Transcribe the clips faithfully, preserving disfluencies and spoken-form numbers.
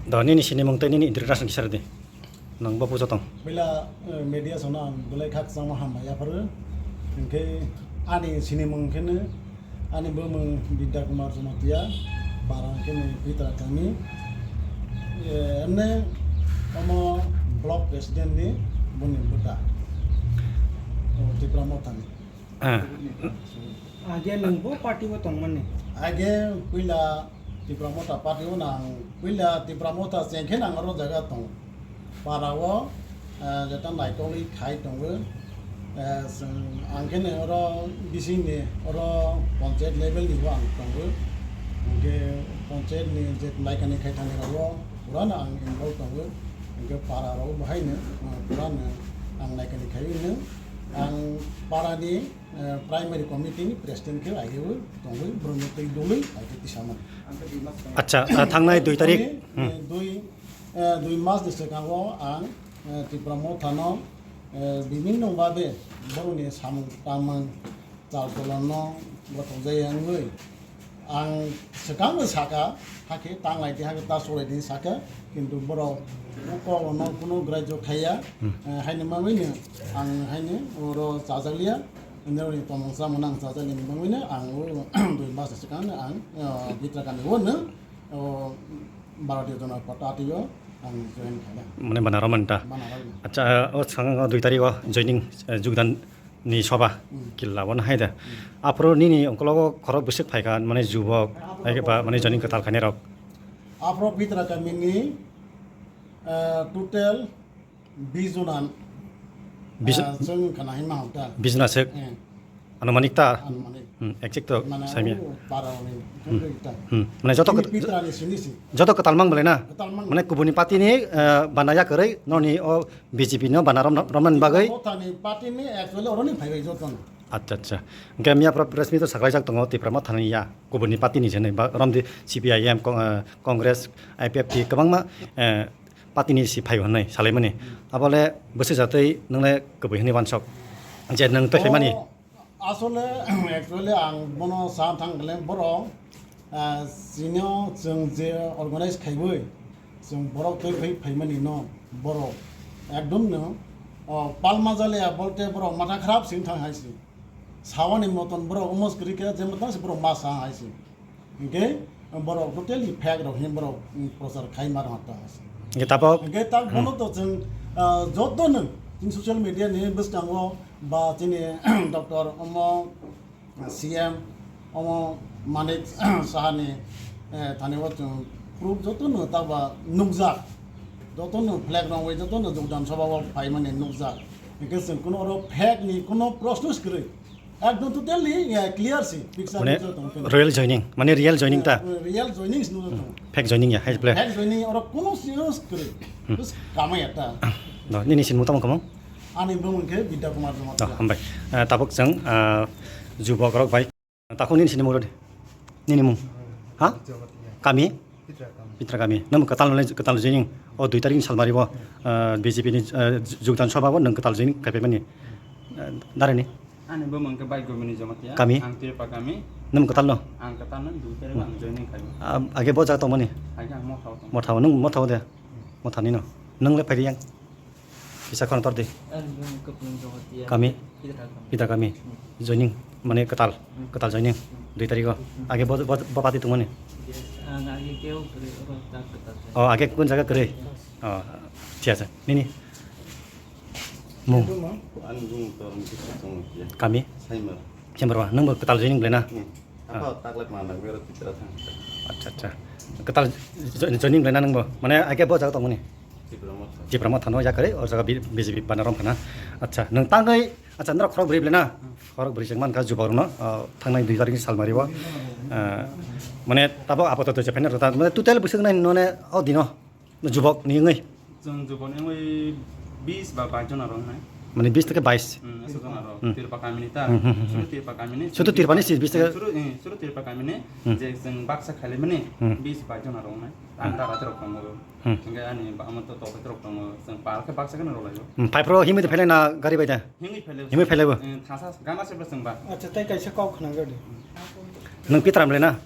Do nini sinimung tei nini introduction kisa rwdi. Nang bo pujo tong. Puila, eh, media sono ang belai khakchangma hambai yapharo. Hinkhe ani sinimung kheno, ani bumung Bidya Kumar Jamatia, para kheno Pitra kami. Eh, emne omo block president ni boni buta. O Tipra Motha ni. Ah. Age nwng bo party o tongmani? Age puila Tipra Motha party o nang, puila Tipra Motha chengkhe nang oro jaga tong. Para o, ah, jeta naitolwi khai tongo. Ah, chwng ang khe nang oro bising ni oro panchayat level ni bo ang tongo. Hwnkhe panchayat ni je naikani khai thani rok o pura no ang involve tongo. Hwnkhe para rok bo hai no, ah, pura no ang naikani khai no. Ang para ni, eh, primary committee ni president khe ageo tongwi, borokno twi dului ageo tisamani. Acha, ah, thangnai dui tarik. Ani, hmm, eh, dui, eh, dui mas ni swkango ang, eh, Tipra Motha no, eh, bibinno babe borokni samung tamung chal cholonno gothokjaya wngwi, ang swkangno saka, hakhe tanglai di, hakhe ta solai di saka, kintu borok o kokno kuno graijo khaiya. Hmm. Eh, haini bagwino ang haini oro chajakliya, norokni tongmung chamungno ang chajakliya ni bagwino ang o dui mas swkangno ang, eh, Bitra kami o no, o, Bharatiya Janata Party o ang join khaina. Mane bana romani ta? Bana romani. Acha, o swkang o dui tarik o joining, eh, jogdan ni soba, hmm, killa bono hai da. Hmm. Aphuru nini ongkologo khorok bwswk phaikha, mane jubok, hai ba mane joining kwtal khainai rok? Aphuru Bitra kamini, eh, total bis jona, bis, eh, chwng khana hima hota. Bis jona swk? Eh. Anumanik ta? Anumanik. Hmm, exact to mane saimya. O para ni, hmm, ta. Hmm. Mane joto, ini kat-, Bitra ni sini si. Joto kwtal mang belai na? Kwtal mang. Mane kubuni party ni, eh, bana ya kwrwi, noni o B J P no bana rom-, romnani bagwi? Motha ni party ni actually oroni phaibai jotono. Acha, acha. Hwnkhe miya phoro press meet o saklaijak tongo Tipra Motha ni ya, kubuni party ni se hwnwi ba, romdi C P I M, Con-, eh, Congress, I P F T kwbangma, eh, party ni si phai hwnwi salaimani. Abole bwswk jatwi nwngle kwbwi hwnwi wansok je nwng twi phaimani? O, asole, actually ang bono sa thang khle borok, ah, chini o chwng je organize khaiwi chwng borok twi phai phaimani no borok ekdom no, o, palma jale bolte borok matha kharap sing thang hai si. Sawani moton borok umos kwrwi khe je moton se borok ma sa hai si. Hingke borok totally fake rok hin borok, mm, prochar khai mar hata ase. Hingke tabok? Hingke tak, hmm, bono to chwng, ah, joto no chwng social media ni bwskango ba chini doctor omo, ah, C M omo Manik Saha ni, eh, thani o chwng proof joto no taba nukjak. Joto no flag rong bai joto no jogdan sabha o phaimani nukjak. Hingke chwng kuno oro fake ni kuno proshno se kwrwi. Ekdom totally, eh, clear si, picture mane picture tong khe. Real joining, mane real joining ta? Eh, real joining si nukjak tongo. Fake joining ya, hai ple. Fake joining, oro kuno serious kwrwi. Hmm. Just kamai ekta. No, nini sinimung tamo kamang? Ani bumung khe Bidya Kumar Jamatia. Oh, hambai. Eh, tabuk chwng, ah, jubok rok bai. Takhuk nini sinimung rodi. Nini mung? Ha? Kami? Pitra kami. Pitra kami. Nwng kwtal nolai, kwtal joining. O dui tarik ni salmari bo, ah, B J P ni, ah, jogdan sabha bo nwng kwtal joining kaipai mani. Ah, dare ni? Ani bumung khe Bai Gomini Jamatia. Kami? Ang Tripa kami. Nwng kwtal no? Ang kwtal no, dui tarik ang joining kaipai. Ah, age bo jaga tongmani? Age ang Mothao tong. Mothao, nwng Mothao de? Mothani no. Nwng le phaidi yang? Kisa khorang tor di. Ang Kwplwng Jamatia. Kami? Pitra kami. Pitra kami. Hmm. Joining, mane kwtal, hmm, kwtal joining. Hmm. Dui tarikh o. Hmm. Age bo, bo, bo party tongmani? Yes, ang age kebo kwrwi, oro tak kwtal joining. Oh, age kun jaga kwrwi? Yes. Oh, thik ase. Nini? Mung? Ani bumung Torong Kisa Jamatia. Kami? Saimar. Saimar ba, nwng bo kwtal joining belai na? Hmm. Ah. Apa taklek mana, bero Pitra thang. Acha, acha. Kwtal jo-, joining belai na nwng bo? Mane age bo jaga tongmani? Tipra Motha. Tipra Motha no yakarwi, o jaga B-, B J P bana rom khana. Acha, nwng tangwi, acha, norok khorok bwrwi belai na? Hmm. Khorok bwrwi chwng mankha jubok rokno, ah, thangnai dui tarikh ni salmari o. Ah, mane tabok apatot je phaina rwta, mane total bwswk nai none o dino jubok ni wngwi? Chwng jubok ni wngwi bis ba bais jona rok nai. Mane bis theke bais? Hmm, aswk jona rok. Hmm. Tirpa kamini ta. Hmm, hmm, hmm, hmm. Suru Tirpa kamini. Suru Tirpa ni si bis theke? Suru, eh, suru Tirpa kamini. Hmm. Je chwng baksa khailaimani, hmm, bis bais jona rok nai. Hmm. Ang dara rok tongo. Hmm. Hingke ani ba amo to tokhe rok tongo. Chwng par khe baksa kheno rwlaio. Hmm, phai phro himwi de phailai na gari bai da? Himwi phailai. Himwi phailai bo? Eh, thasa gana se bwswng ba. Acha, tai kaisa kok khna gadi. Nwng Pitram le na?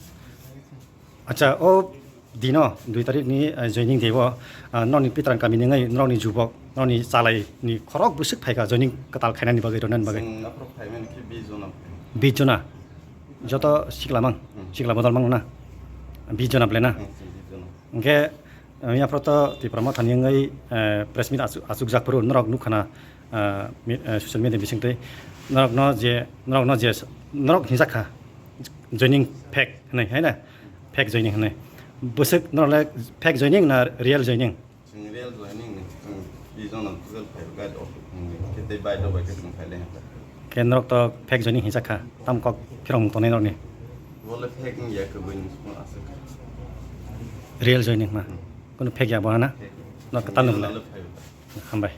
Acha, o Dino dui tarik ni, eh, joining day o, ah, nokni Pitran kami ni wngwi nokni jubok, nokni chalai ni khorok bwswk phaikha joining kwtal khainani bagwi, rwnani bagwi. Chwng aphuru phaimani khe bish jona phai. Bish jona? Joto sikla mang, Hmm. sikla bodol mang na? Bish jona belai na? Hmm, chwng bish jona. Hwnkhe, eh, yaphoro to Tipra Motha ni wngwi, eh, press meet achu-, achukjak phuru norok nukha na, eh, mi-, eh, social media bisingtwi. Norokno je, norokno je, norok hinjak kha joining fake hwnwi, hai na? Fake joining hwnwi. Bwswk norok le fake joining na real joining? Chwng real joining ni, chwng bish jona total phai gari auto, hmm, khe tei bike rok bai khe chwng phai lai hwnka. Khe norok to fake joining hinsa kha, tam kok phirong tongnai norokni. Bo le fake wng ya, kwbui ni simo aswk kha. Real joining ma? Hmm. Kunu fake ya bo hana? Fake. Norok kwtal nukla. Real le phai. Hambai.